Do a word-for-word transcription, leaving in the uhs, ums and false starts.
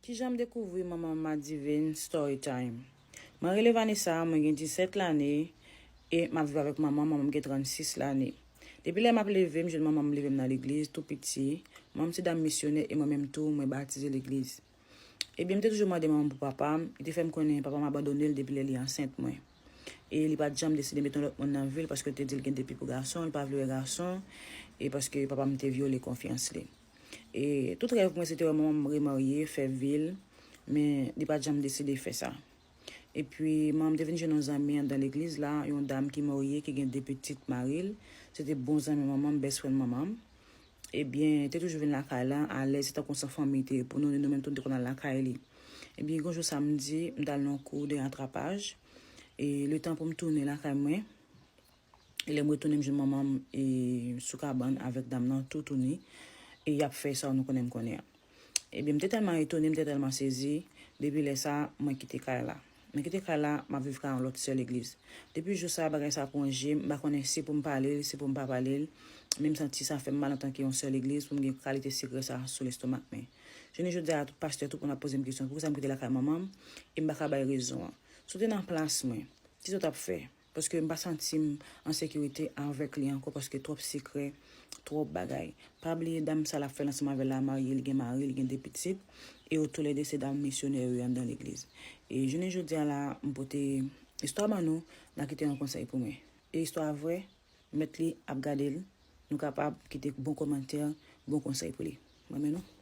Kijan m dekouvri manman m? Madivine Story Time. Mwen rele Vanessa, mwen gen disèt lane e m ap viv avèk manman m. Manman m gen trannsis lane. Depi lè m ap leve, m jwenn manman m leve m nan legliz tou piti. Manman m se dam misyonè e mwen menm tou, mwen batize legliz. Ebyen, m te toujou mande manman m pou papa m. Li te fè m konnen papa m abandone l depi lè li ansent mwen. E li pa t janm deside met yon lòt moun nan vi l paske l te di l gen depi pou gason, li pa vle wè gason, e paske papa m te vyole konfyans li. E tout rèv mwen se te wè manman m remarye, fè vi l, men li pa t janm deside fè sa. Epi, manman m te vin jwenn yon zanmi anndan legliz la, yon dam ki marye, ki gen de pitit mari l. Se te bon zanmi manman m, best friend manman m. Ebyen, te toujou vin lakay la, alèz, se tankou se fanmi te ye pou nou, nou menm tou nou te konn al lakay li. Ebyen, gen yon jou samdi, m t al nan yon kou de atrapaj. E letan pou m tounen lakay mwen, e lè m retounen, m jwenn manman m e sou kabann avèk dam nan, toutouni, e y ap fè sa nou konnen m konnen an. Ebyen, m te tèlman etone, m te tèlman sezi, depi lè sa, mwen kite kay la. Mwen kite kay la, m ap viv kay yon lòt sè legliz. Depi jou sa, bagay sa pran je m, m pa konnen si pou m pale l, si pou m pa pale l, men m santi sa fè m mal antanke yon sè legliz pou m gen kalite sekrè sa sou lestomak mwen. Jounen jodi a, tout pastè, tout moun ap poze m kesyon, poukisa m kite lakay manman m, e m pa ka bay rezon an. Si w te nan plas mwen, kisa w t ap fè? Paske m pa santi m an sekirite avèk li ankò, paske twòp sekrè, twòp bagay. Pa bliye dam sa l ap fè l ansanm avè l la marye, li gen mari, li gen de pitit, e yo toulède se dam misyonè yo ye anndan legliz. E jounen jodi a la, m pote istwa ban nou, n a kite yon konsèy pou mwen. E istwa vrè, mèt li ap gade l, nou kapab kite bon kòmantè, bon konsèy pou li. Mwen men nou.